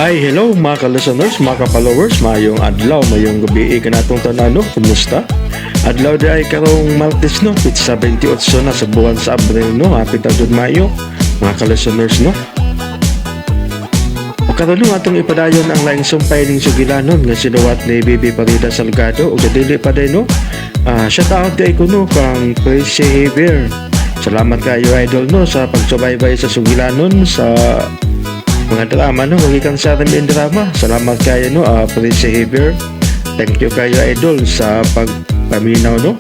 Hi, hello mga ka-listeners, mga ka-followers, mayong adlaw, mayong gabi kanatong tanan no, kumusta? Adlaw di ay karong Martes no, pitsa 28 na sa buwan sa Abril no, hapit na jud Mayo, mga ka-listeners no. O karon no, atong ipadayon ang laing sumpay ning sugilanon nga sinuwat ni Bibi Parida Salgado ug dili pa day no. Shout out di ay kuno kang Tracy Javier. Salamat kayo idol no sa pagsubaybay sa sugilanon sa mga drama no, magikan sa atin drama. Salamat kayo no, Prince Javier. Thank you kayo idol sa pagpaminaw no.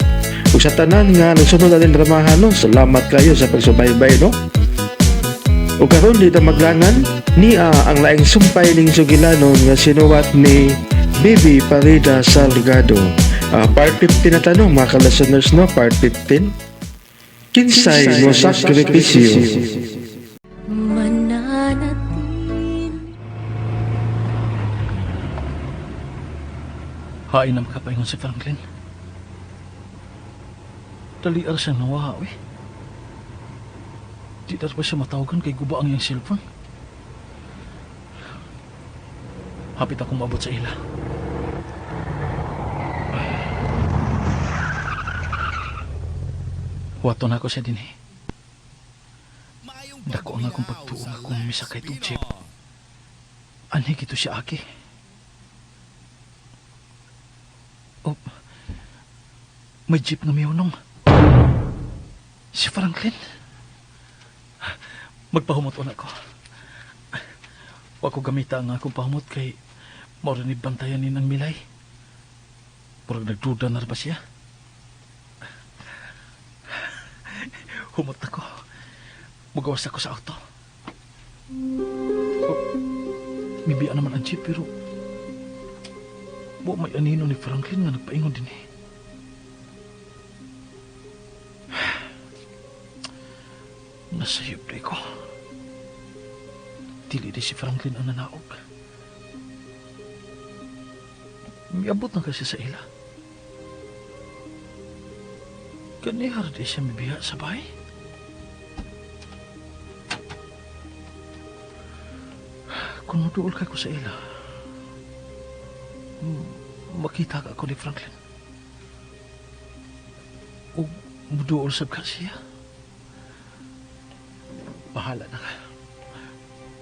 Ug sa tanan nga nagsunod ating dramahan no, salamat kayo sa pagsubaybay no. Ug karon di ta maglangan niya ang laing sumpay ning sugilanon nga sinuwat ni Bibi Parida Salgado. Part 15 na tanong mga ka-listeners no, part 15. Kinsay mo sakripisyo. Mananatili. Hain na makapaingon si Franklin. Dali ar siyang nawaha, eh. Di na ba siya matawagan kay guba ang iyang cellphone? Hapit akong maabot sa ila. Wato na ako siya din eh. Dako ang akong pagtuo nga kung misakay tong jeep. Anhi gito siya aki. Oh, may jeep nga miyunong. Si Franklin. Magpahumot una ko. Wa ko gamita ang akong pahumot kay mao ra ni bantayan ni ng milay. Murag nagduda na ra ba siya? Humot ako. Mugawas ako sa auto. Oh, mibiya naman ang jeep pero wa may anino ni Franklin nga nagpaingon din eh. Nasayop ko. Dili di si Franklin ang nanaog. Miabot na kasi sa ila. Ganihar di siya mibiya sa bahay. Kung maduol ka ko sa ila, makita ka ako ni Franklin. O muduol sab ka siya. Bahala na ka.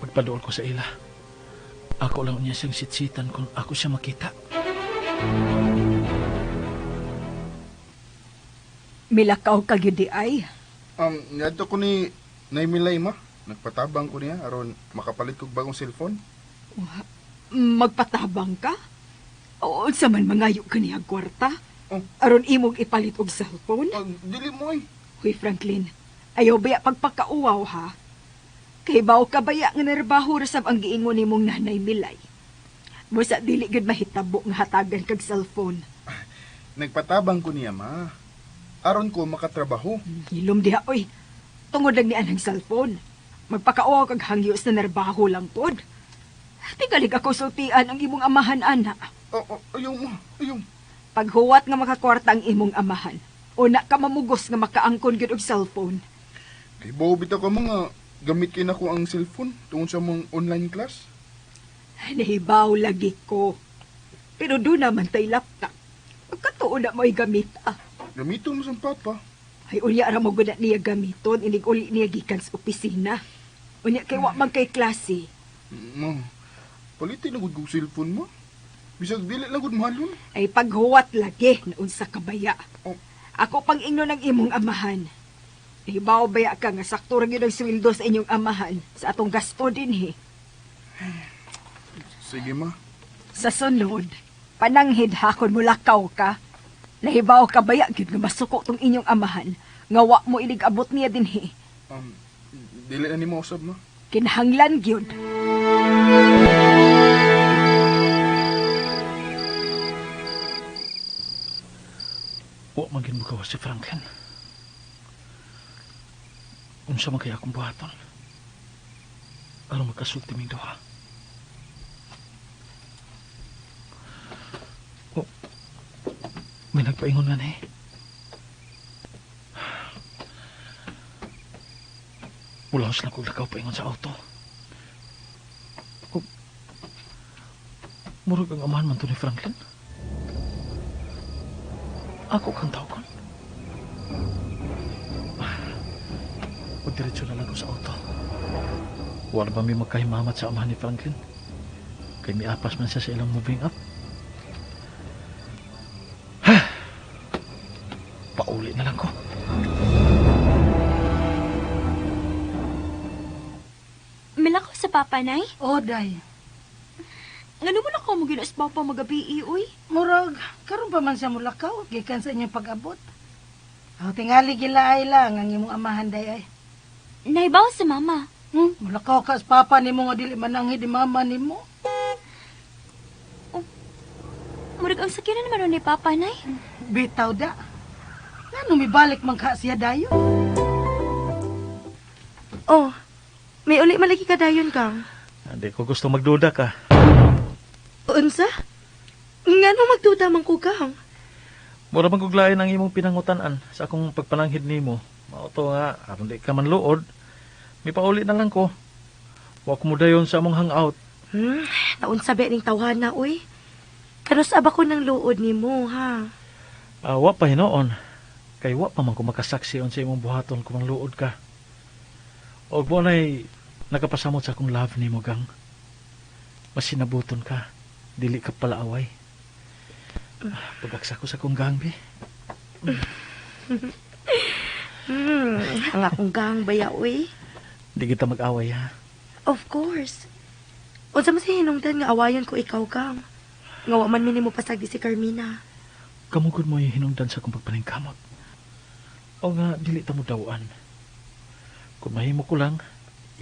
Pagpaduol ko sa ila, ako lang niya siyang sitsitan kung ako siya makita. Milakaw ka gyud di ay. Niadto ko ni Naimilay ma. Nagpatabang ko niya aron makapalit kog bagong cellphone. Magpatabang ka? Oo, unsa man mangayo ka niya kwarta? Oh. Aron imong ipalit og cellphone? Dili mo ay. Huy Franklin, ayaw baya pagpakauwaw ha? Kay baw ka baya nga narbaho ra sab ang giingon nimong nanay Milay. Busa dili gyud mahitabo nga hatagan kag cellphone. Nagpatabang ko niya ma. Aron ko makatrabaho. Hilom diha oy. Tungod lang ni anang cellphone. Magpakauwaw kag hangyo sa narbaho lang pod. Tingalig ako sultian ang imong amahan ana. Oh, oh, ayaw ma, ayaw. Paghuwat nga makakwarta ang imong amahan, una ka mamugos nga makaangkon gyud og cellphone. Kay bawo bitaw ka mga gamit kay nako ang cellphone tungod sa mong online class. Nahibaw lagi ko. Pero do naman tay laptop. Pagkatuon na mo'y gamit ah. Gamiton mo sa papa. Ay unya ra mo gud na niya gamiton inig uli niya gikan sa opisina. Unya kay wa man kay klase. Ma, palitin na gud kog cellphone ma. Bisag dili lang gud mahalon. Ay paghuwat lagi na unsa ka baya. Oh. Ako pang ingnon ng imong amahan. Nahibaw baya ka nga sakto ra gyud ang sweldo sa inyong amahan sa atong gasto dinhi. Sige ma. Sa sunod, pananghid hakon mo lakaw ka. Nahibaw ka baya gyud nga masuko tong inyong amahan nga wa mo ilig abot niya dinhi. Dili na nimo usab ma. Kinahanglan gyud. Wa man gyud mogawas si Franklin. Unsa man kaya akong buhaton? Aron magkasulti ming duha. Oh, may nagpaingon nga ni. Wala lang kong lakaw paingon sa auto. Oh, Murag ang amahan man to ni Franklin. Ako kang tawgon. Pagdiretso na lang ko sa auto. Wala ba may magkahimamat sa amahan ni Franklin? Kay miapas man siya sa ilang moving up. Ha! Pauli na lang ko. Milakaw sa papa, Nay? O, day. Ngano mo na ko mo ginas papa magabi, uy? Murag, karon pa man siya mulakaw, gikan sa inyong pag-abot. Aw, tingali gilaay lang ang imong amahan day ay. Naibaw sa mama. Mulakaw ka sa papa nimo nga dili mananghid ni mama nimo. Murag ang sakyanan naman ni papa, Nay. Bitaw da. Ngano mibalik man ka siya dayon? Oh, may uli malagi ka dayon kang. Hindi ko gusto magduda ka. Unsa? Ngano magduda man ko kang? Mura bang guglain ang imong pinangutan-an sa akong pagpananghid nimo. Mao to nga, aron di ka man luod. May pauli na lang ko. Wa ko mo dayon sa among hangout. Naunsa ba ning tawhana uy? Kanos aba ko ng luod nimo ha? Ah, wa pa hinoon. Kay wa pa man ko makasaksi sa imong buhaton kung luod ka. Og mo nay nakapasamot sa akong love nimo gang. Masinabuton ka. Dili ka palaaway. Ah, pag-aksa ko sa akong gang, bi. Ang akong gang baya uy. Di kita mag-away, ha? Of course. Unsa man sa hinungdan nga awayon ko ikaw kang. Nga wa man mi nimo pasagdi si Carmina. Kamugod mo yung hinungdan sa akong pagpaningkamot. O nga, dili ta mo dawan. Kung mahimo ko lang,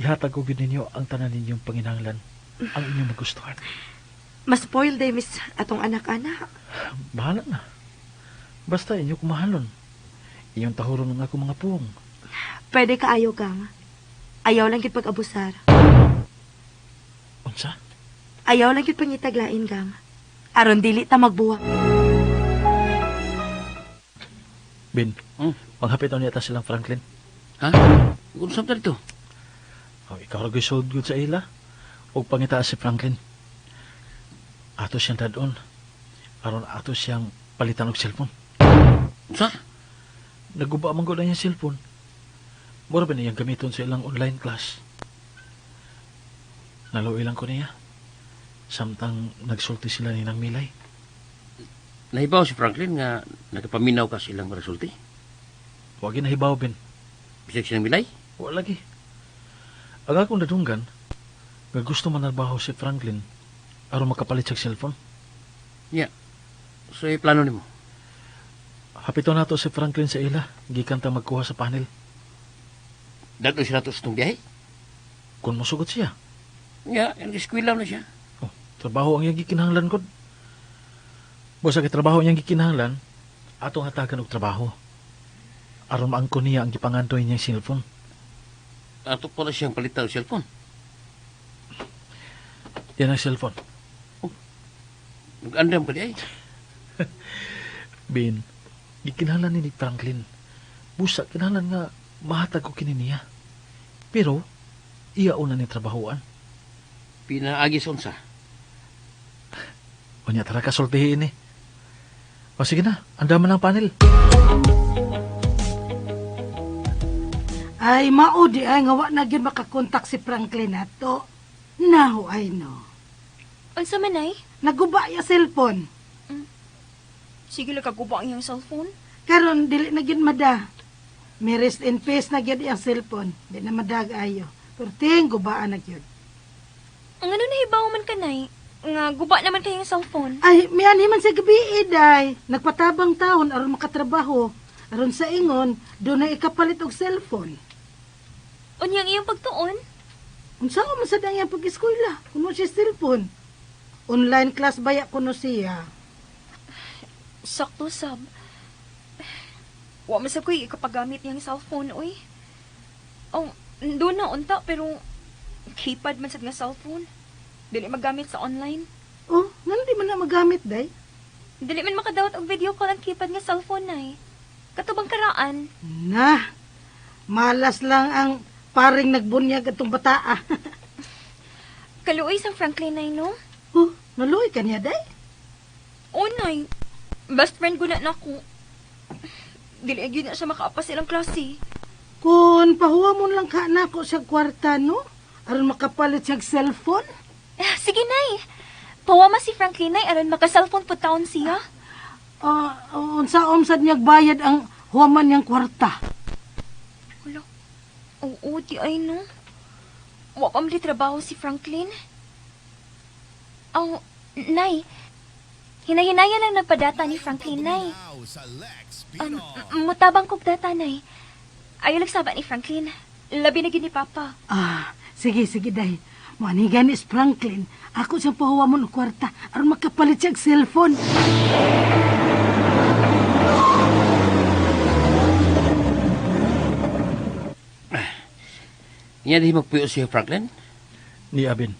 ihatag ko gyud ninyo ang tanan ninyong panginahanglan, ang inyong magustuhan. Mas spoil day miss atong anak-anak. Bahala na. Basta inyo kumahalon. Iyong tahuron ng akong mga puwong. Pwede ka ayaw kang. Ayaw lang gid pag-abusar. Unsa? Ayaw lang gid pangitaglain gang. Aron dili ta magbuwa. Bin, Hmm? manghapit na niya ta silang Franklin. Ha? Kung saan dito? O, ikaw ra gyud gud sa ila. Og pangitaas si Franklin. Ato siyang dadon. Aron ato siyang palitan og cellphone. Sa? Naguba man gud ang iyang cellphone. Mura ba niyang gamiton sa ilang online class? Naluoy lang ko niya. Samtang nagsulti sila ni Nang Milay. Nahibaw si Franklin nga nagapaminaw ka sa ilang resulti. Wa ginahibaw bin. Bisag silang milay. Wa lagi. Ang akong nadunggan, nga gusto manarbaho si Franklin aron makapalit sa cellphone. Nya. So, plano nimo. Hapito nato si Franklin sa ila, gikan ta magkuha sa panel. Dato sila to sa itong biyahe. Kung mosugot siya, Nya, ang eskwela na siya. oh, trabaho ang iyang gikinahanglan kod. Busa kay trabaho iyang gikinahanglan, atong hatagan og trabaho. Aron maangkon niya ang gipangandoy niyang cellphone. Ato pala siyang palitan og cellphone. Yan ang cellphone. Nag-andam ka di ay. Bin, gikinahanglan ni Franklin. Busa kinahanglan nga mahatag ko kini niya. Pero iya una ni trabahoan. Pinaagi sa unsa. Unya tara kasultihin ni. O sige na, andaman ang panel. Ay, mao di ay nga wa na gyud makakontak si Franklin ato. Now I know. Unsa man, Nay? Naguba ya cellphone. Sige lang kaguba ang iyang cellphone. Karon dili na gyud mada. May rest in peace na gyud iyang cellphone. Di na madag ayo. Pero ting gubaan na gyud. Ang ano nahibaw man ka, Nay? Nga guba naman kayong cellphone. Ay, mianhi man sa gabi eh, day. Nagpatabang taon aron makatrabaho. Aron sa ingon, doon na ikapalit og cellphone. Unyang iyong pagtuon. Unsa man sad ang iyang pag-eskwela? Kuno siya cellphone. Online class baya kuno siya. Sakto sab. Wa man sab ko'y ikapagamit niyang cellphone, uy. Oh, doon na unta pero keypad man sad nga cellphone. Dili magamit sa online. Oh, ngano di man na magamit day? Dili man makadawat og video call ang keypad nga cellphone, Nay. Katubang karaan. Na, malas lang ang paring nagbunyag atong bataa. Kaluoy sa Franklin, Nay, no? Oh, Maluoy ka niya, day? O, nay. Best friend ko na nako. Dili gyud na siya makaapas ilang klase. Kung pahuwa mo lang ka nako sa kwarta, no? Aron makapalit siya og cellphone. Ah, sige, nay. Pawa si Franklin, nay, aron maka-cellphone po taon siya. Ah, unsa umsad niya bayad ang huwaman niyang kwarta. Wala. Oo, di ay no. Wa pa man trabaho si Franklin. Oh, nay. Hinahinaya lang nagpadata ni Franklin, nay. Um, mutabang kog data, nay. Ayaw lang ni Franklin. Labi na gid ni Papa. Ah, sige, sige, day. Moanigan is Franklin. Ako siyang pahuwa mo ng kwarta aron makapalit siya og cellphone. Nya di magpuyo si Franklin. Ni Abin.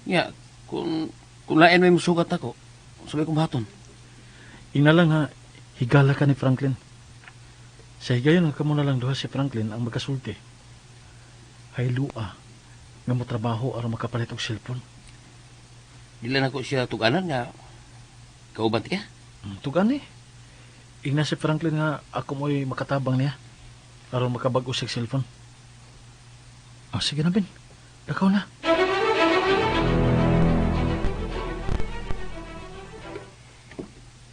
Nya kung lain may musugat ako, sabay kong bahaton. Ingna lang ha, higala ka ni Franklin. Sa higayon nga kamo na lang duha si Franklin ang magkasulti. Haylua nga mo trabaho aron makapalit og cellphone. Dili na ko siya tuganan nga kauban ti ka. Tugan eh. Ingna si Franklin nga ako mo'y makatabang niya aron makabag-o sa cellphone. Oh, sige na, Ben. Lakaw na.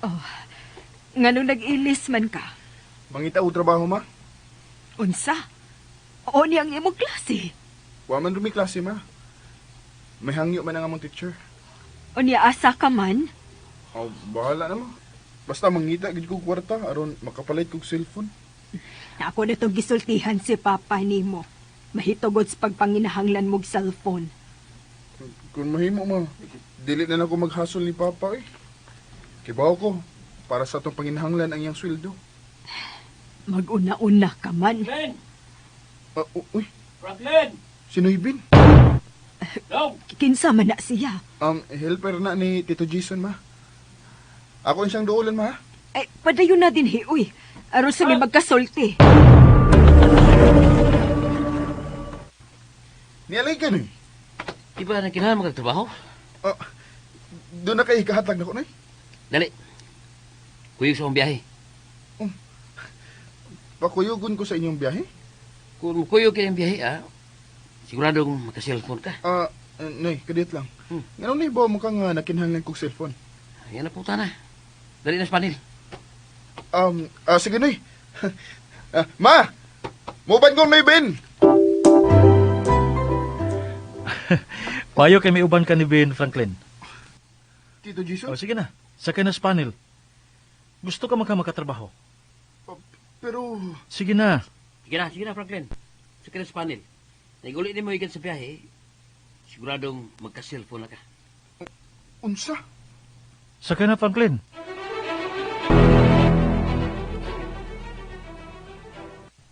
Oh, nganong nag-ilis man ka? Mangita og trabaho, ma. Unsa? O niya ang imong klase. Wa man rumi klase, ma. May hangyo man ang among teacher. O niya asa ka man? Oh, bahala na, ma. Basta mangita gid kog kwarta aron makapalit kog cellphone. Ako na itong gisultihan si Papa nimo. Mahitugod sa pagpanginahanglan mog cellphone. Kung mahimo, ma, dili na nako maghasol ni Papa eh. Kibaw ko para sa atong panginahanglan ang iyang sweldo. Mag-una-una ka man. Franklin! Ah, uy, Franklin! sinoy Bin? Dong! Kinsa man na siya. Helper na ni Tito Jason, ma. Ako ang siyang duulan, ma. Ay, padayon na din hi, uy. Aron sa may magkasulti. Nialay ka, noy. Di ba nagkinahanglan magtrabaho? Ah, doon na kay ikahatag na ko, noy. Dali. Kuyog sa akong biyahe. Pakuyugon ko sa inyong biyahe. Kung mukuyog kayong biyahe, ah, siguradong maka-cellphone ka. Ah, noy, kadiyot lang. Ngano na ibaw mo ka nga nakinahanglan kog cellphone? Yan na puta na. Dali na sa panel. Sige, noy. Ah, ma! Muban kong noy, Ben! Payo kay may uban ka ni Ben Franklin. Tito Jason? O sige na, sakay na sa panel. Gusto ka man ka makatrabaho. Pero, Sige na. Sige na, Franklin. Sige na sa panel. Naguli ni mo igan sa biyahe, siguradong magka-cellphone na ka. Unsa? Sakay na, Franklin.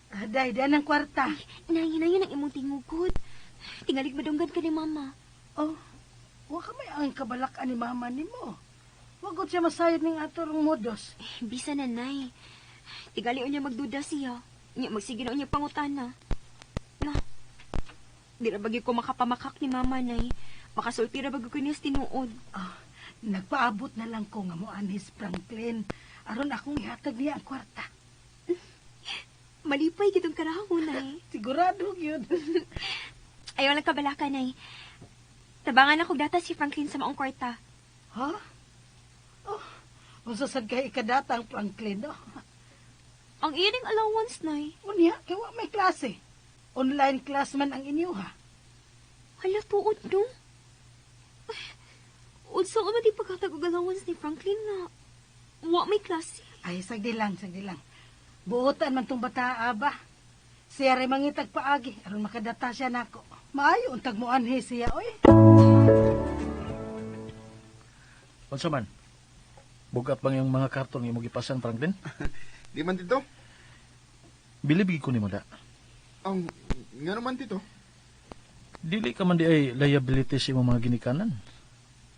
Ah, day, day ang kwarta. Nay, hinayon ang imong tingugod. Tingalig madunggan ka ni Mama. Oh, wa ka may ang kabalakan ni mama nimo. Wa gud siya masayod ning atorong modos. Eh, bisa na, Nay. Tigali niya magduda siya. Nya, magsige na niya pangutana. Na, di ra bagi ko makapamakak ni Mama, Nay. Makasulti ra bagi ko niya sa tinuod. Ah, nagpaabot na lang ko nga mo anis Franklin. Aron akong ihatag niya ang kwarta. Malipay gitong karahon, Nay. Sigurado gyud. Ayaw lang kabalaka, Nay. Tabangan ako data si Franklin sa maong kwarta. Ha? Oh, unsa sad kay ikadatang Franklin, no? Ang iring allowance, Nay. Unya, kay wa may klase. Online class man ang inyo, ha? Hala, tuod, no? Ay, unsa ka man di paghatag og allowance ni Franklin nga? Wa may klase. Ay, sagdi lang, sagdi lang. Buotan man tong bata, aba. Siya ray mangitag paagi, aron makadata siya nako. Maayo untag mo anhi siya, oy. Unsa man? Bugat bang yung mga karton nga imong gipasan, Franklin? Di man, Tito? Bilib ko nimo da. Ang, ngano man, Tito? Dili ka man di ay liability sa imong mga ginikanan.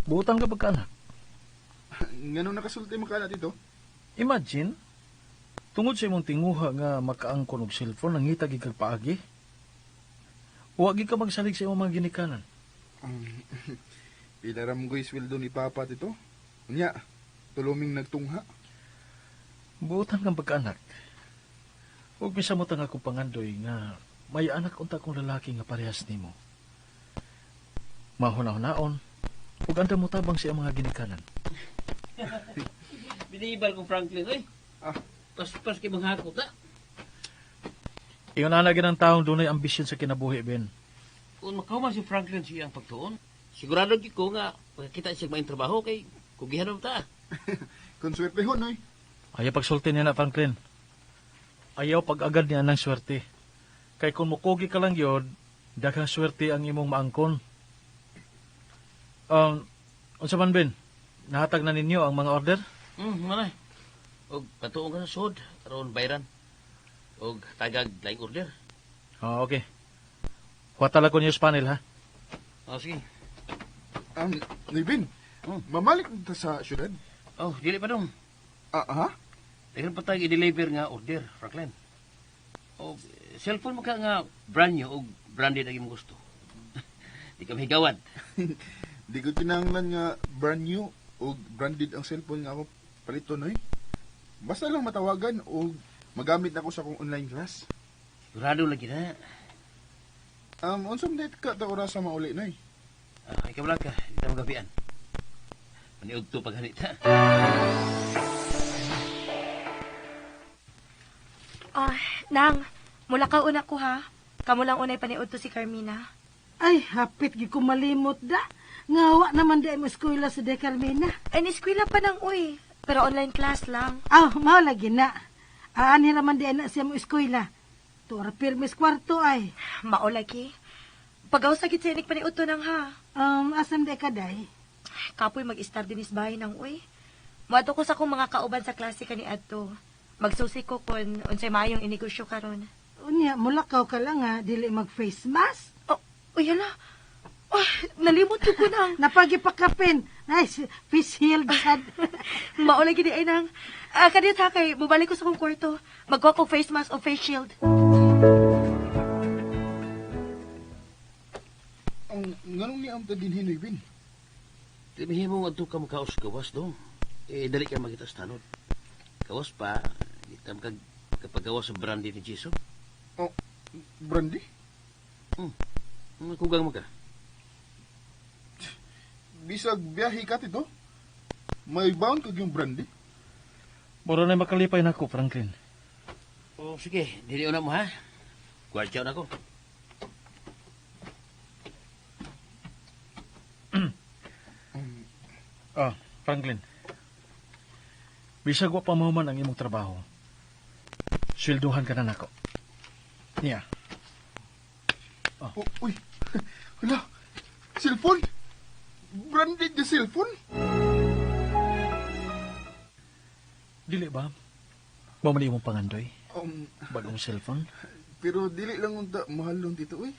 Buotan ka pagkaanak. Ngano nakasulti mo ka na, Tito? Imagine, tungod sa imong tinguha nga makaangkon og cellphone, nangita gid kag paagi. Wa gid ka magsalig sa imong mga ginikanan. Pila ra mo sweldo ni Papa, Tito. Unya, tuluming nagtungha. Buotan kang pagkaanak. Huwag misamot ang akong pangandoy nga may anak unta kong lalaki nga parehas nimo. Mahuna-hunaon, ug andam mo tabang siya mga ginikanan. Binibal ko Franklin, oy. Ah. Paspas kay manghakot, ha? Ingon ana ang taong dunay ambisyon sa kinabuhi, Ben. Kung makahuman si Franklin siya ang pagtuon, sigurado gyud ko nga makakita siya maayong trabaho kay kugihan mo ta. Kung swertehon, oy. Ayaw pagsulti niya na, Franklin. Ayaw pag-agad niya ng swerte. Kay kung mukugi ka lang yun, daghang swerte ang imong maangkon. Unsa man, Ben? Nahatag na ninyo ang mga order? Manay. Og patuon ka sa sud aron bayran. Og tagag laing order. Oh, okay. Huwatala ko news panel, ha? Oh, sige. Nibin, mamalik na ta sa syudad. Oh, dili pa dong. Ah, ha? Daghan pa tayong i-deliver nga order, Franklin. Og cellphone mo ka nga brand new og branded ang imong gusto. Di ka mahigawad. Di ko kinahanglan nga brand new o branded ang cellphone nga ako paliton, oy. Basta lang matawagan o magamit na ko sa akong online class. Sigurado lagi na. Unsa man ka ta oras sa mauli, Noy? Ah, ikaw lang ka, di ta magabian. Maniug to paghanita. Ah, nang, mula ka una ko ha. Kamo lang unay paniud to si Carmina. Ay, hapit gyud ko malimot da. Nga wa naman di mo eskwela sa De Carmina. Ay, ni-eskwela pa nang uy. Pero online class lang. Ah, mao lagi na. Aanhi raman di na siya mo eskwela. Tuara pirmis kwarto ay. Mao lagi. Pagaw sa gid sa inig paniud to nang ha. Asam di ka day? Kapoy mag-star din is bahay nang uy. Muadto ko sa akong mga kauban sa klase kani adto. Magsusi ko kun unsay maayong inegosyo karon. Unya, mulakaw ka lang ha, dili mag face mask. Oh, uy hala. Oh, nalimot jud ko nang. Napagipakapin. Ay, face shield sad. Mao lagi di ay nang. Ah, kadiyot ha kay mobalik ko sa akong kwarto. Magkuha ko face mask o face shield. Ang nganong ni am ta dinhi, Noy Bin? Di mahimo nga ka makaos gawas dong. Eh, dali ka makita sa tanod. Gawas pa, di ta makag kapagawas sa brandy ni Jiso. Oh, brandy? Kugang mo ka. Bisag biyahe ka, Tito. May bound kag yung brandy. Mura na makalipay na ako, Franklin. Oh, sige, dili una mo ha. Guardiyan na ko. Ah, Franklin. Bisag wa pa mahuman ang imong trabaho. Swelduhan ka na nako. Niya. Oh, uy. Hala. Cellphone. Branded na cellphone. Dili ba? Mao man imong pangandoy. Bagong cellphone. Pero dili lang unta mahal nun, Tito, uy.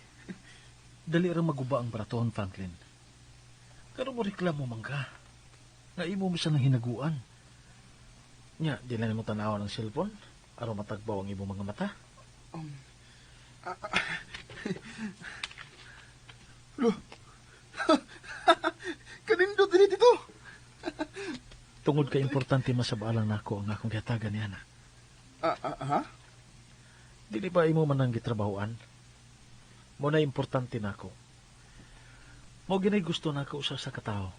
Dali ra maguba ang baratohon, Franklin. Karon mo reklamo man ka. Nga imo mo siya nang hinaguan. Nya, di na nimo tan-awon ang cellphone aron matagbaw ang imong mga mata. Lo. Kanindot dili, Tito. Tungod kay importante masab-alang nako ang akong gihatagan niya na. Ah, ah, ha? Dili ba imo man ang gitrabahoan? Mo na importante nako. Mo ginay gusto nako usa sa katawo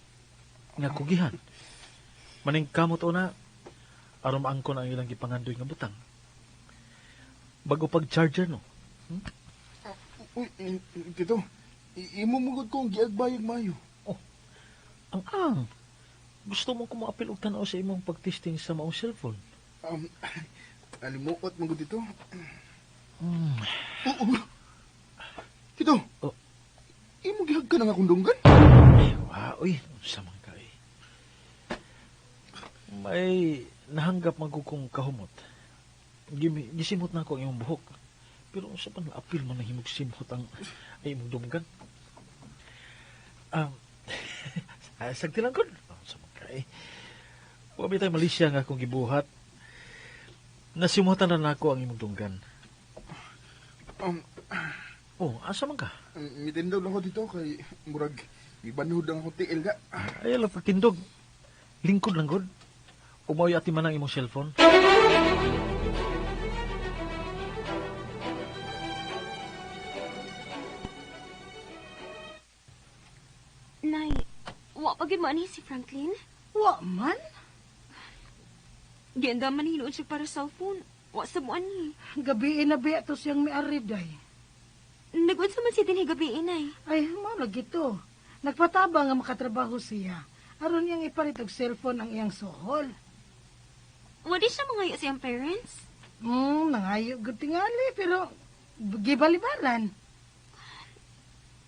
nga kugihan. Maning kamot una aron maangkon ang ilang gipangandoy nga butang. Bago pag charger no. Uy, Tito. Imo mo gud kong giagbayag mayo. Oh. Ang ang. Gusto mo ko moapil og tan-aw sa imong pagtesting sa maong cellphone. Alimuot man gud dito. Oh, oh. Tito. Oh. Imo gihag ka na nga akong dunggan? Ay, wa, uy, unsa man ka eh. May nahanggap man ko kong kahumot. Gisimot na ako ang imong buhok. Pero unsa pa apil man nahimog simot ang ay imong dunggan. Sagti lang kon. Unsa man ka eh. Wa bitay malisya nga akong gibuhat. Nasimutan na nako ang imong dunggan. Oh, asa man ka? Mitindaw lang ko dito kay murag Gibanhod ang akong tiil ga. Ay, alam, pagtindog. Lingkod lang, god. Umawi ati man ang imong cellphone. Nay, wa pa gyud mo ani si Franklin? Wa man. Gianda man hinuon siya para cellphone. Wa sa mo ani. Gabi na biya to siyang miari day. Nag-unsa man siya dinhi gabi inay. Ay, mao lagi to. Nagpataba nga makatrabaho siya. Aron niyang ipalit og cellphone ang iyang suhol. Wa di siya mangayo sa iyang parents. Nangayo gud tingali pero gibalibaran.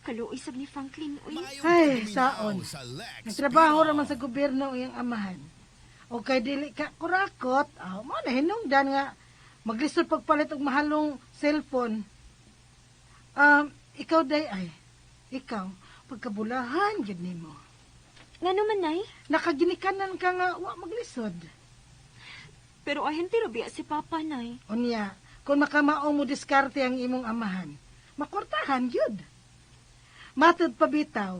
Kaluoy sab ni Franklin, uy. Ay, saon. Nagtrabaho ra man sa gobyerno ang iyang amahan. O kay dili ka kurakot, aw mo na hinungdan nga maglisod pagpalit og mahalong cellphone. Ikaw day ay, ikaw pagkabulahan gyud nimo. Ngano man nay? Nakaginikanan ka nga wa maglisod. Pero ahente ra biya si Papa nay. Unya, kung makamao mo diskarte ang imong amahan, makortahan gyud. Matud pa bitaw,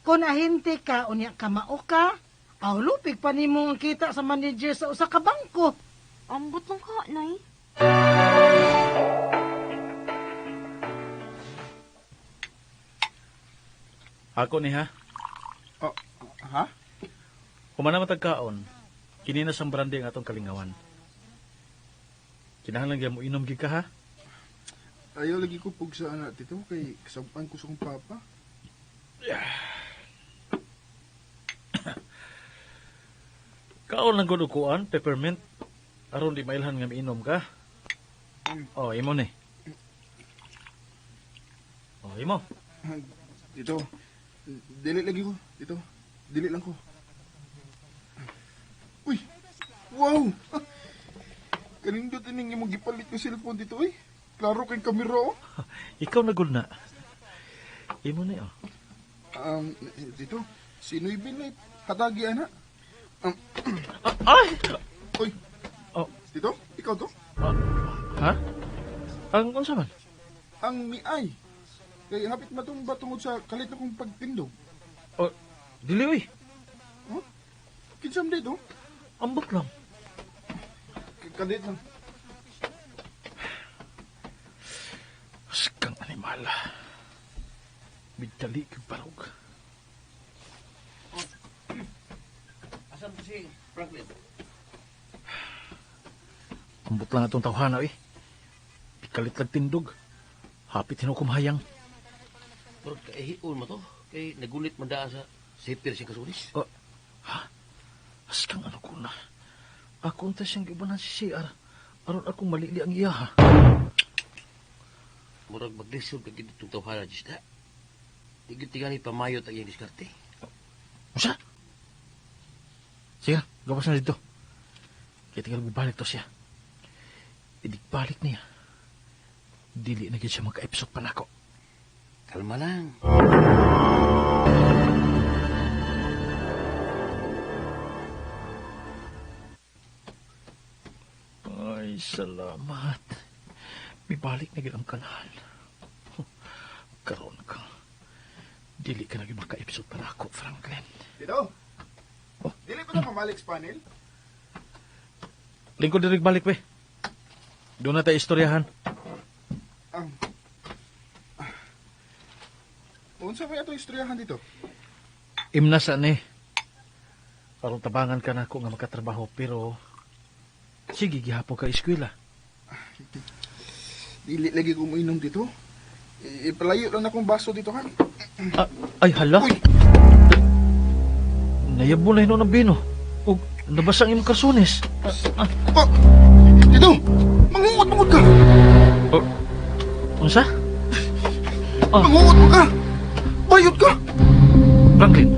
kung ahente ka, unya kamao ka, aw lupig pa nimo ang kita sa manager sa usa ka bangko. Ambot lang ka, nay. Ako ni ha. Oh, ha? Humana matagkaon, kini na sang brandy ang atong kalingawan. Kinahanglan gyud mo inom gid ka ha. Ayaw lagi ko pug sa anak dito kay kasabuan ko sa akong papa. Kaon lang gud og kuan, peppermint. Aron di mailhan nga miinom ka. Oh, imo ni. Oh, imo. Dito. Dili lagi ko. Dito. Dili lang ko. Uy! Wow! Kanindot ining imong gipalit ko cellphone dito eh. Klaro kay kamera oh. Ikaw na gud na. Imo ni oh. Dito. Si Nuybin na hatagi ana. Ay! Uy! Oh. Dito? Ikaw to? Ha? Ang unsa man? Ang miay. Kay hapit matumba tungod sa kalit na kong pagtindog. Oh, dili oy. Huh? Kinsam dito? Ambot lang. Kalit lang. Askang animal. Bidali kag barog. Asan to si Franklin? Ambot lang atong tawhana eh. Pikalit lang tindog. Hapit hinukumhayang. Pero kaihion mo to. Kay nagulit man daan sa sipir siyang kasulis. Oh, ha? Askang ano ko na. Ako unta siyang giubanan si CR. Aron akong malili ang iya ha. Murag maglisod ka gid itong tawhana, Gisda. Di gyud tingali pamayot ang iyang diskarte. Unsa? Sige, gawas na dito. Kaya tinggal balik to siya. Idigbalik niya. Dili na gyud siya maka-episode pa nako. Kalma lang. Ay, salamat. Mibalik na gyud ang kanal. Karon ka. Dili ka na gyud maka-episode pa nako, Franklin. Dito. Oh. Dili pa na mamalik sa panel? Lingkod diri balik we. Doon na tayo istoryahan. Unsa may ato istoryahan dito? Imna sa ni. Aron tabangan ka nako nga makatrabaho pero sige gihapon ka eskwela. Dili lagi ko uminom dito. Ipalayo lang akong baso dito ha. Ah, ay hala. Uy! Nayabo na hinuon ang bino. Ug nabasa ang imong karsunis. Oh! Dito! Mangungot-mangot ka! Oh, unsa? Ah. Mangungot mo ka! Bayot ka! Franklin,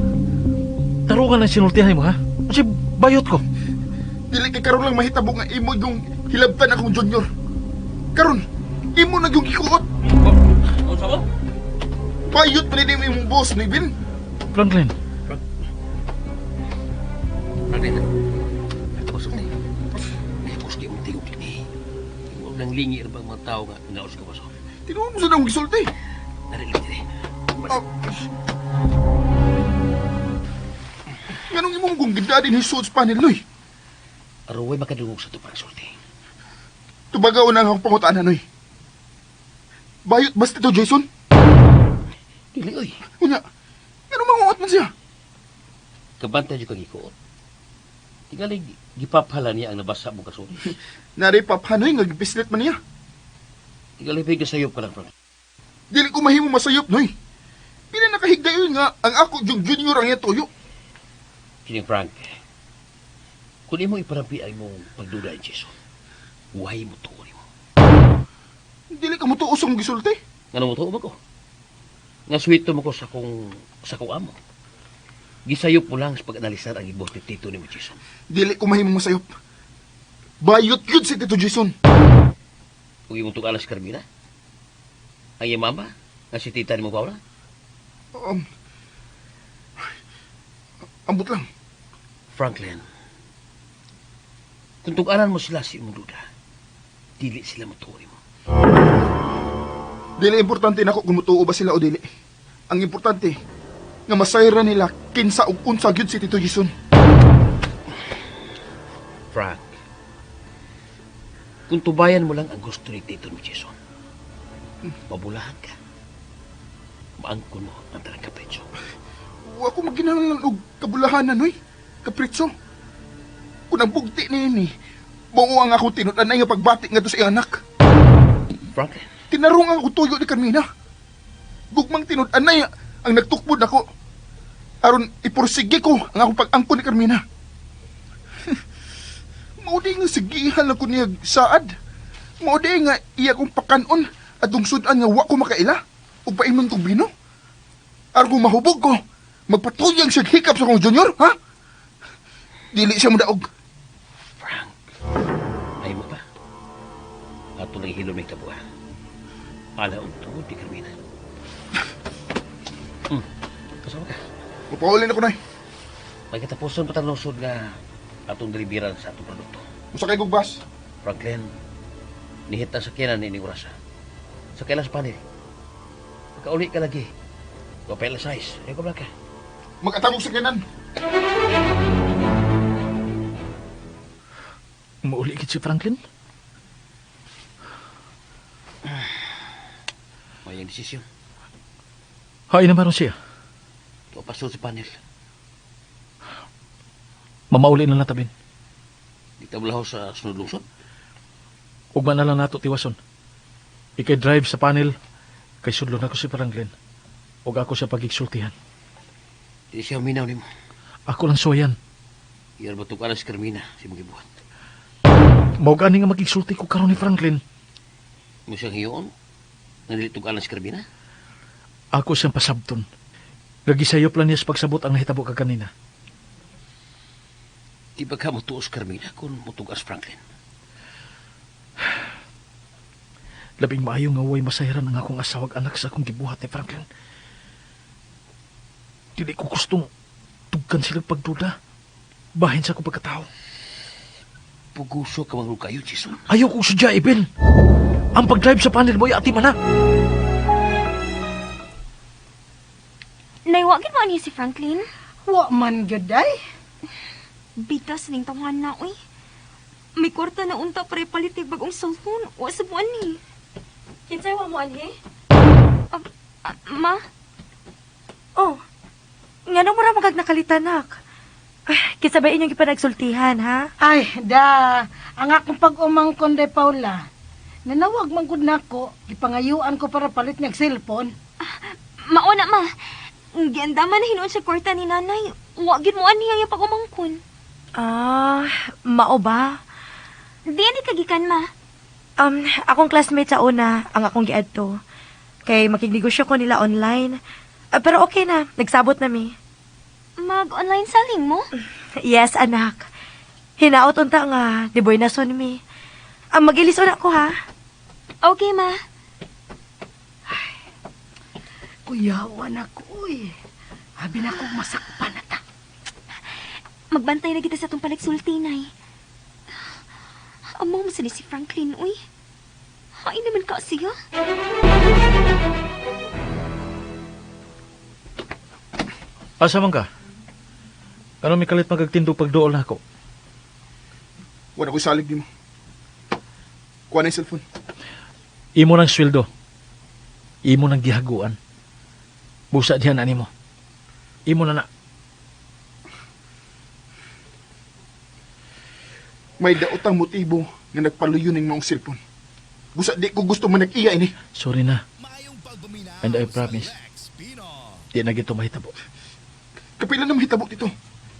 tarungan ang sinultihan mo ha? Unsay bayot ko? Dili kay karon lang mahitabo nga imo yung hilabtan akong junior. Karon, imo na yung gikuot. Unsa mo? Bayot pa ni imong boss ni Bin. Franklin, Franklin, usok ni. Ay, kusgi mong tingog ni. Huwag nang lingi ang mga tao nga naos ka baso. Tinuod mo sa akong gisulti. Narinig diri. Oh. Nganong imong kung gida din hisuod sa panel, Noy? Aron way makadungog sa tupang sulti. Tubagaw na ang akong pangutana, Noy. Bayot ba si Tito Jason? Dili, oy. Unya, nganong manguot man siya? Kabantay jud kang ikuot. Tingali, gipaphala niya ang nabasa mo kasulis. Nari paphanoy nga gipislit man niya. Tingali, pwede sayop ka lang, Frank. Dili ko mahimo masayop, Noy. Pila nakahigdayon nga ang ako yung junior ang iya tuyo. Kini Frank, kung imo iparampi ang imong pagduda ni Jason, wahay mo tuo nimo. Dili ka mo tuo sa akong gisulti. Ngano mo tuo ba ko? Nga suwito mo ko sa akong amo. Gisayop mo lang sa pag-analisar ang ibuhat ni Tito nimo, Jason. Dili ko mahimo masayop. Bayot yun si Tito Jason. Kung imong tugalan si Carmina, ang iyang mama, nga si tita nimo Paula, Ambot lang. Franklin, kung tugalan mo sila si imong duda, dili sila motuo nimo. Dili importante nako kung motuo ba sila o dili. Ang importante, nga masayra nila kinsa ug unsa gyud si Tito Jason. Frank, kung tubayan mo lang ang gusto ni Tito mo, Jason, mabulahan ka. Maangkon mo ang tanang kapritso. Wa ko maginahanglan og kabulahanan, oy. Kapritso. Kung ang bugti niini, mao ang akong tinud-anay nga pagbati ngadto sa iyang anak. Franklin, Tinarong ang akong tuyo ni Carmina. Gugmang tinud-anay ang nagtukbod nako. Aron ipursige ko ang akong pag-angkon ni Carmina. Mao di nga sigihan lang ko niya saad. Mao di nga iya kong pakanon at sud-an nga wa ko makaila ug paimnon kong bino. Aron kung mahubog ko, magpatuyang siya hikap sa akong junior, ha? Dili siya modaog. Frank, ay mo pa. Ato lang hilom ng tabuhan. Ala og tungod ni Carmina. Kasama ka. Mapaulin ako, Nay. May katapusan pa tang lungsod nga atong deliveran sa atong produkto. Musakay kog bus. Franklin, nihit ang sakyanan ni orasa. Sa kailan sa panel. Pagkauli ka lagi. Papel size. Ayaw ka ka. Mag-atagog sakyanan. Mauli gid si Franklin? May ang desisyon. Hain na maron siya. Tuwa pa sa panel. Mamauli na lang tabin. Di tablaho sa sunod lungsod. Ugma na lang nato tiwason. Ikay drive sa panel, kay sudlo na ko si Franklin. Ug ako siya pagigsultihan. Di siya minaw nimo. Ako lang suwayan. Iyar ba tukaran si Carmina si mong gibuhat. Mao gani nga magigsulti ko karon ni Franklin. Mo siyang hiyon? Nga dili tukaran si Carmina? Ako siyang pasabton. Nagisayop lang niya sa pagsabot ang nahitabo ka kanina. Di ba ka motuos Carmina kung motugas Franklin? Labing maayo nga way masahiran ang akong asawag anak sa akong gibuhat ni Franklin. Dili ko gustong tugkan sila pagduda. Bahin sa akong pagkatao. Puguso ka mangrug kayo, Jason. Ayaw kong sudya, Ibel. Ang pag-drive sa panel mo ay ati man na. Naiwagin mo niya si Franklin? Wa man gyud ay. Bitas ning tawahan na, uy. May kwarta na unta para ipalit og bagong cellphone. Wa sa buwan ni. Kinsay wa mo anhi? Ma? Oh. Ngano mo ra magag nakalitan, nak? Kinsa ba inyong gipanagsultihan, ha? Ay, da. Ang akong pag-umangkon day Paula. Nanawag man gud nako, gipangayuan ko para palit niyag cellphone. Mao na, ma. Giandaman na hinuon sa kwarta ni nanay. Wa gyud mo ani ang pag-umangkon. Ah, mao ba? Di ani kagikan, ma. Akong classmate sa una, ang akong giadto. Kay makignegosyo ko nila online. Pero okay na, nagsabot na mi. Mag-online selling mo? Yes, anak. Hinaot unta nga, di boy nason mi. Mag-ilison ako ha. Okay, ma. Ay, kuyawan ako, uy. Abi na akong masakpan na ta. Magbantay na kita sa itong palagsulti, Nay. Amo mo sila si Franklin, uy. Hain naman ka siya. Asa man ka? Ano may kalit magagtindog pagduol na ako? Wala ko'y salig nimo. Kuha na yung cellphone. Imo ng sweldo. Imo ng gihaguan. Busa diyan animo. Imo na na. May daotang motibo nga nagpaluyo ning maong cellphone. Busa di ko gusto man nag-iya ini. Sorry na. And I promise, di na gito mahitabo. Kapila na mahitabo dito.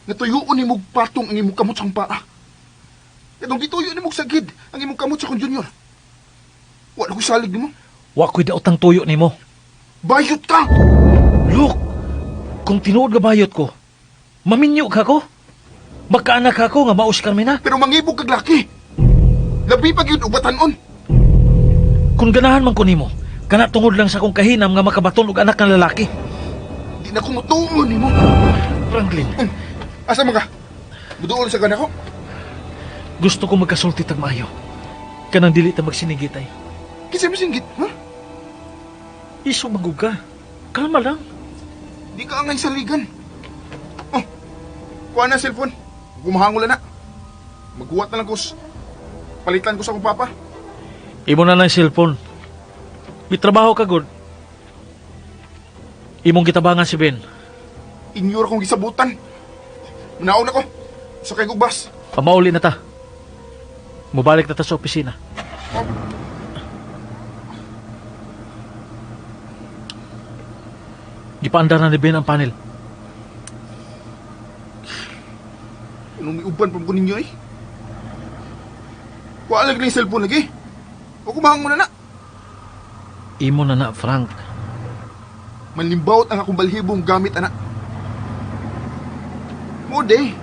Natuyuon ni mong patong ang imong kamot sa akong paa. Katong gituyo ni mong sagid ang imong kamot sa akong junior. Wala ko'y salig nimo. Wa ko'y daotang tuyo nimo. Bayot ka! Look! Kung tinuod nga bayot ko, maminyo ka ko. Magkaanak ka ko nga maus Carmina. Pero mangibog kag laki. Labi pag yun ubatanon. Kung ganahan man ko nimo, kana tungod lang sa akong kahinam nga makabaton og anak nga lalaki. Di na ko mutuon nimo. Franklin, Asa man ka? Muduol sa gana ko. gusto ko magkasulti tag maayo. Kanang dili ta magsinigitay. Kinsa masinggit, ha? Iso magug ka. Kalma lang. Di ka angay saligan. Oh, kuha na ang cellphone. Gumahangol na. Maghuwat na lang ko. Palitan ko sa akong papa. Imo na lang cellphone. May trabaho ka gud. Imong gitabangan si Ben. Inyo ra kong gisabutan. Manaon ako. Sakay kog bus. Pamauli na ta. Mubalik na ta sa opisina. Gipaandar na ni Ben ang panel. Anong miuban pa ko ninyo eh? Kuha lagi na yung cellphone lagi. O kumahangol na na. Imo na na, Frank. Manlimbawot ang akong balhibong gamit, anak. Mo de,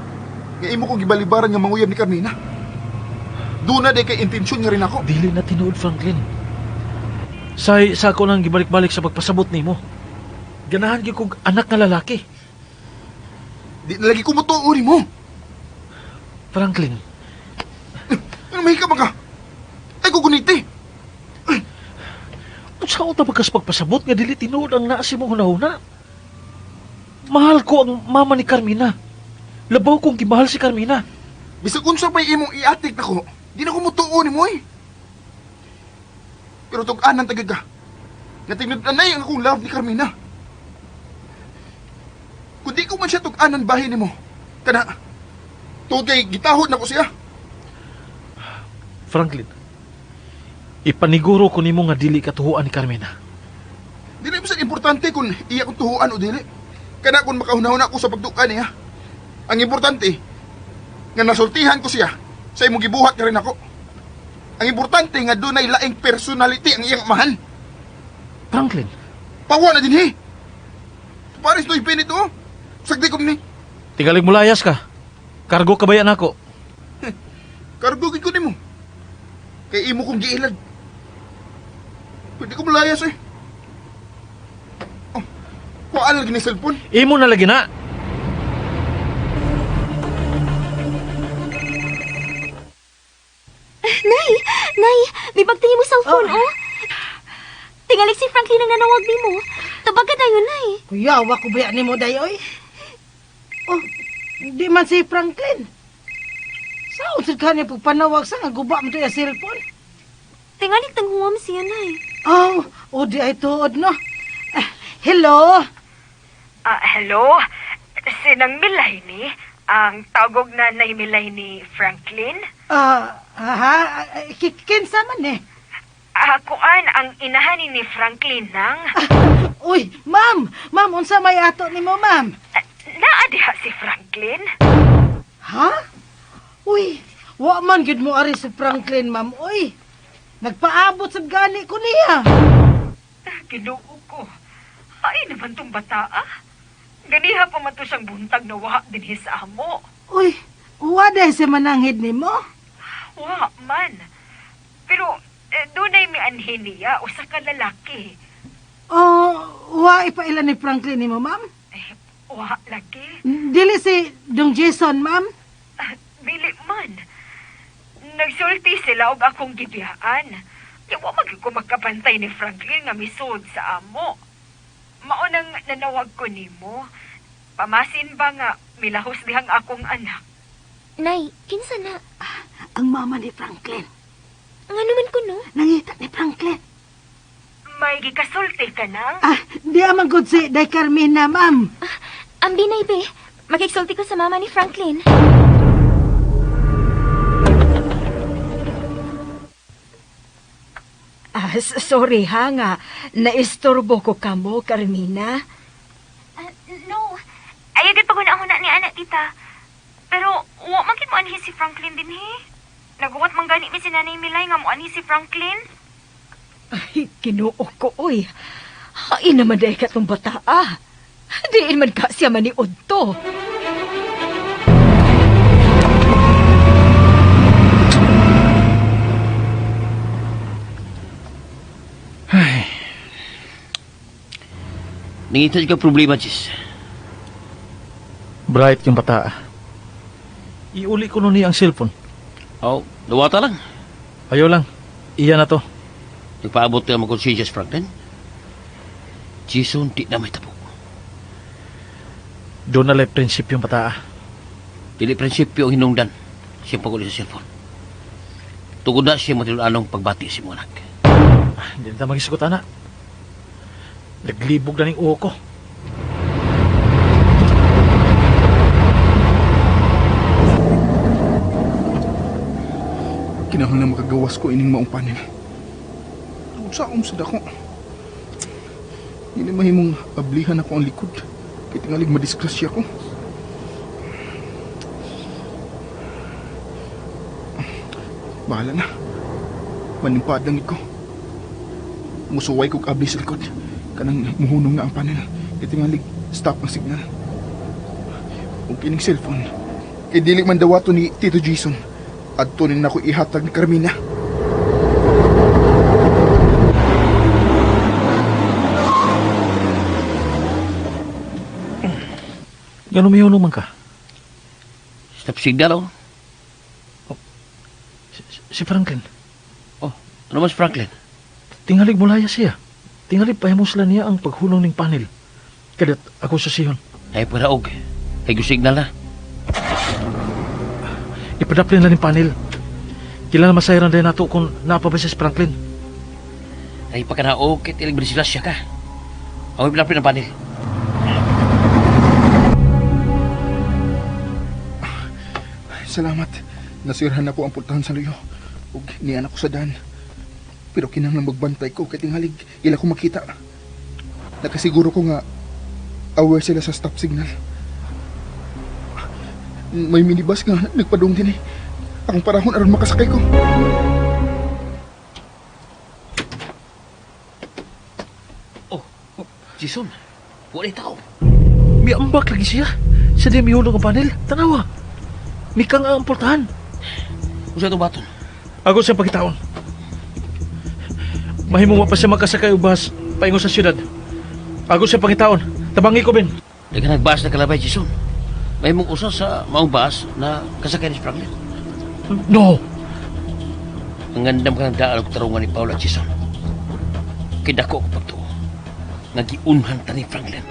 nga imo kong gibalibaran nga manguyab ni Carmina. Doon na de kay intensyon nga rin ako. Dili na tinuod, Franklin. Say, sa ako nang gibalik-balik sa pagpasabot nimo. Ganahan gyud kog anak nga lalaki. Di na lagi ko mutuo nimo. Franklin, Ano mahika ba ka? Ay kukuniti. unsa ta ba kas pagpasabot nga dili tinuod ang naa sa imong hunahuna? Mahal ko ang mama ni Carmina. Labaw kong gimahal si Carmina. Bisag unsa pa'y imong iatik nako, di na ko mutuo nimo eh. Pero tug-anan tagad ka. Nga tinud-anay ang akong love ni Carmina. Kung di ko man siya tug-anan bahin nimo, kana tungod kay gitahod na ko siya. Franklin, ipaniguro ko nimo nga dili katuhuan ni Carmina. Dili ba sa importante kung iya kong tuhuan o dili. Kana kung makahunahuna ko sa pagtukan niya. Ang importante, nga nasultihan ko siya sa imong gibuhat ka rin ako. Ang importante nga dunay laing personality ang iyang amahan. Franklin, Pawa na din he. Paris doy pinito oh. Sagdi ko ni. tingalig mulayas ka. Kargo ka ba yan ako? Kargo gid ko nimo. Kay imo kong giilad. Pwede ko malayas eh. Oh, kuhaan lagi ni cellphone. Imo na lagi na. Nay! Nay! May bagti mo cellphone, oh. Tingalik si Franklin ang nanawag nimo. Tabaga tayo, Nay. Kuya, wa ko baya nimo day oy. Oh, di man si Franklin. Saan sad ka niya pagpanawag sa nga guba mo to iya cellphone? Tingalik tanghuam siya, Nay. Oh, o di ay tuod no. Ah, hello. Hello? Sinang Milay ni? Ang tawag na nay Milay ni Franklin? Ha, kinsa man eh. Kuan ang inahan ni Franklin nang. Uy, ma'am, ma'am, unsa may ato nimo, ma'am? Naa diha si Franklin? Ha? Uy, wa man gyud mo ari si Franklin, ma'am. Uy, nagpaabot sa gani ko niya. Ginoo ko. Ay naman tong bata ah. Ganiha pa man to siyang buntag na wa dinhi sa amo. Uy, wa dahil sa mananghid nimo? Wa man. Pero dunay mi anhin niya usa ka lalaki. Oh, wa ipaila ni Franklin nimo, ma'am? Eh, wa lagi. Dili si Dong Jason, ma'am? Dili man. Nagsulti sila og akong gibiyaan. Di wa man gyud ko makabantay ni Franklin nga misud sa amo. Mao nang nanawag ko nimo. Pamasin ba nga Milahos dihang akong anak. Nay, kinsa na? Ang mama ni Franklin. Nga naman ko, no? Nangita ni Franklin. May gikasulti ka na? Ah, di amang good si Day Carmina, ma'am. Ang binay, be. Makiksulti ko sa mama ni Franklin. Ah, sorry ha nga. Naistorbo ko kamo, Carmina. No. Ayaw gid pag na ni anak, tita. Pero, wa man gid mo anhi si Franklin din, he. Naguwat man gani mi si Nanay Milay nga mo anhi si Franklin. Ay, Ginoo ko, oy. Hain naman dahil ka tong bata, ah. Diin man ka siya maniod to. Nangita ka problema, Jis. Bright yung bata. Iuli ko nun niya ang cellphone. Oh, duwata lang. Ayaw lang. Iya na to. Nagpaabot ka magkonsensya si Franklin. Jason, di na may tabo. Doon na lang prinsipyo yung bata. Dili prinsipyo ang hinungdan siyang pag-uli sa cellphone. Tugod na siya matinulanong pagbati si mga anak. Hindi na magisugot, ana. Naglibog na ning uho ko. Kinahanglan makagawas ko ining maong panel. Unsa sa dako? Hindi mahimong ablihan ako ang likod. Kay tingalig madisgrasya ko. Bahala na. Manimpad lang ko. Musuway kog abli sa likod. Kanang muhunong na ang panel. Kay tingalig stop ang signal. Ug kining cellphone. Kay dili man dawato ni Tito Jason. Adto nin nako ihatag ni Carmina. Ganun may man ka. Stop signal, oh. Si Franklin. Oh, ano mas Franklin? Tingalig mulaya siya. Tingalig pahimo sila niya ang paghunong ning panel. Kadat ako sa siyon. Ay, paraog. Ay, signal na. Ipadaplin na ning panel. Kailan masayran din nato kung napabay si Franklin. Ay, pagkanaog, kit ilig siya ka. Ako ipadaplin ang panel. Salamat. Nasirhan ako ang pultahan sa luyo. Ug niyan ako sa daan. Pero kinahanglan magbantay ko kay tingalig ila ko makita. Nakasiguro ko nga aware sila sa stop signal. May minibus nga nagpadung din eh. Akong parahon aron makasakay ko. Oh, Jason, wala tao. Miambak lagi siya. Sa di mihulog ang panel. Tanawa. Mikang ang pultahan. Usa itong baton. Ako siyang pagkitaon. Mahimong wa pa siya makasakay og bus paingon sa syudad. Ako siyang pangitaon. Tabangi ko, Ben. Daghang nagbas na kalabay, Jason. Mahimong usa sa maong bus na kasakay ni Franklin. No! Ang gandam ka ng daan og tarungan ni Paula, Jason. Kidako ko pagtuo. Nagiunhan ta ni Franklin.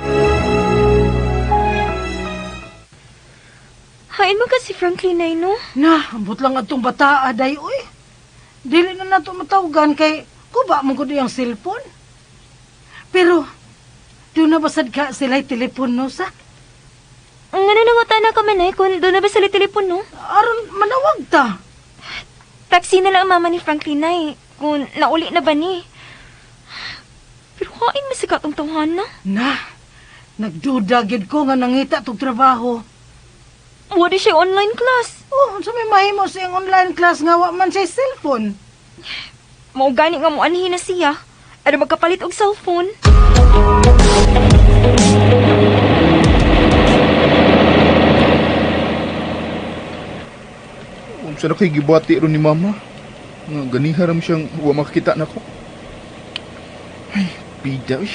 Hain mo ka si Franklin ay, no? Na, ambot lang atong bata, aday, uy. Dili na nato matawagan kay kuba mo gud iyang cellphone. Pero, doon na basad ka sila'y telepono sa? Ang ano nangutana ka man ay kung doon na ba sila telepono? Aron, manawag ta. Taxi na lang ang mama ni Franklin ay kung nauli na ba ni. Pero hain mo sa katong tawhan na. Na, nagduda gid ko nga nangita tog trabaho. Wala siya online class. Oh, unsa may mahimo sa iyang online class nga wa man siya cellphone. Mao gani nga moanhi na siya. Ano magkapalit og cellphone? Unsa na kay gibati ron ni mama? Nga ganiha ra siyang wa makakita nako. Ay, bida uy.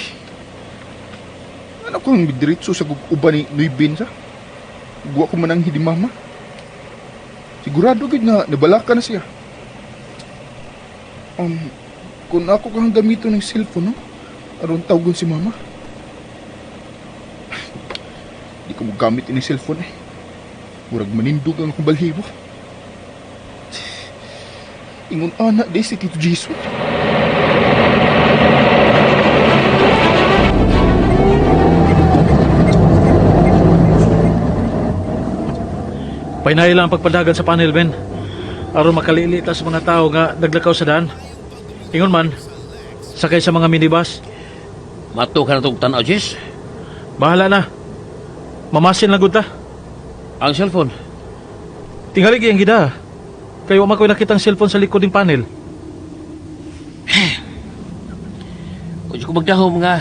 Ano ko ang diretso sa uban ni Nuybin sa? Guwa ko man ang hindi mama. Sigurado gid nga nabalaka na siya. Kung ako kang gamiton ng cellphone, no? Aron tawgon si mama. Di ko mogamit ini cellphone eh. Murag manindog ang akong balhibo. Ingon ana di si Tito Jason. Painahi lang ang pagpadagan sa panel, Ben. Aron makalili ta sa mga tao nga naglakaw sa daan. Ingon man, sakay sa mga minibus. Mato ka na itong tanaw, Jess. Bahala na. Mamasin lang gud ta. Ang cellphone. Tingali ang gida. Kayo wa man ko'y nakitang cellphone sa likod ng panel. Kung ko magdahom nga,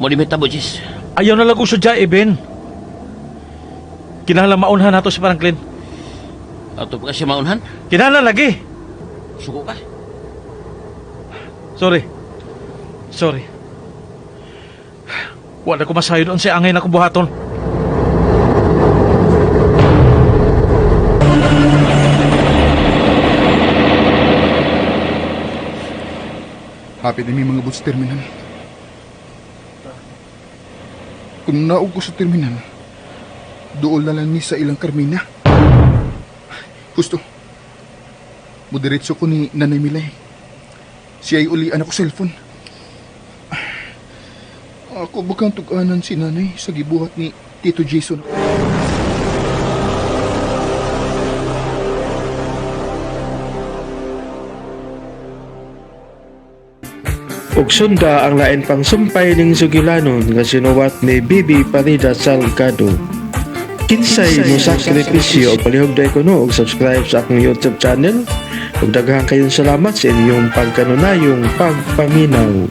mo di tabo, Jess. Ayaw na lang kong sudya, eh, Ben. Kinahanglan maunhan nato si Franklin. Ato pa kasi maunhan. Kinahanglan lagi. Suko ka. Sorry. Sorry. Wala ko masayo doon sa angay na kong buhaton. Happy na may mga boots terminal. Kung naog ko sa terminal, dool na lang ni sa ilang Carmina. Gusto. Mudiretso ko ni Nanay Milay. Siya ay ulian ako cellphone. Ako bakang tuganan si Nanay sa gibuhat ni Tito Jason. Ug sunda ang lain pang sumpay ning sugilanon nga sinuwat ni Bibi Parida Salgado. Kinsay mo sakripisyo og palihog day kuno og subscribe sa akong YouTube channel. Ug daghang kayong salamat sa inyong pagkanunayong pagpaminaw.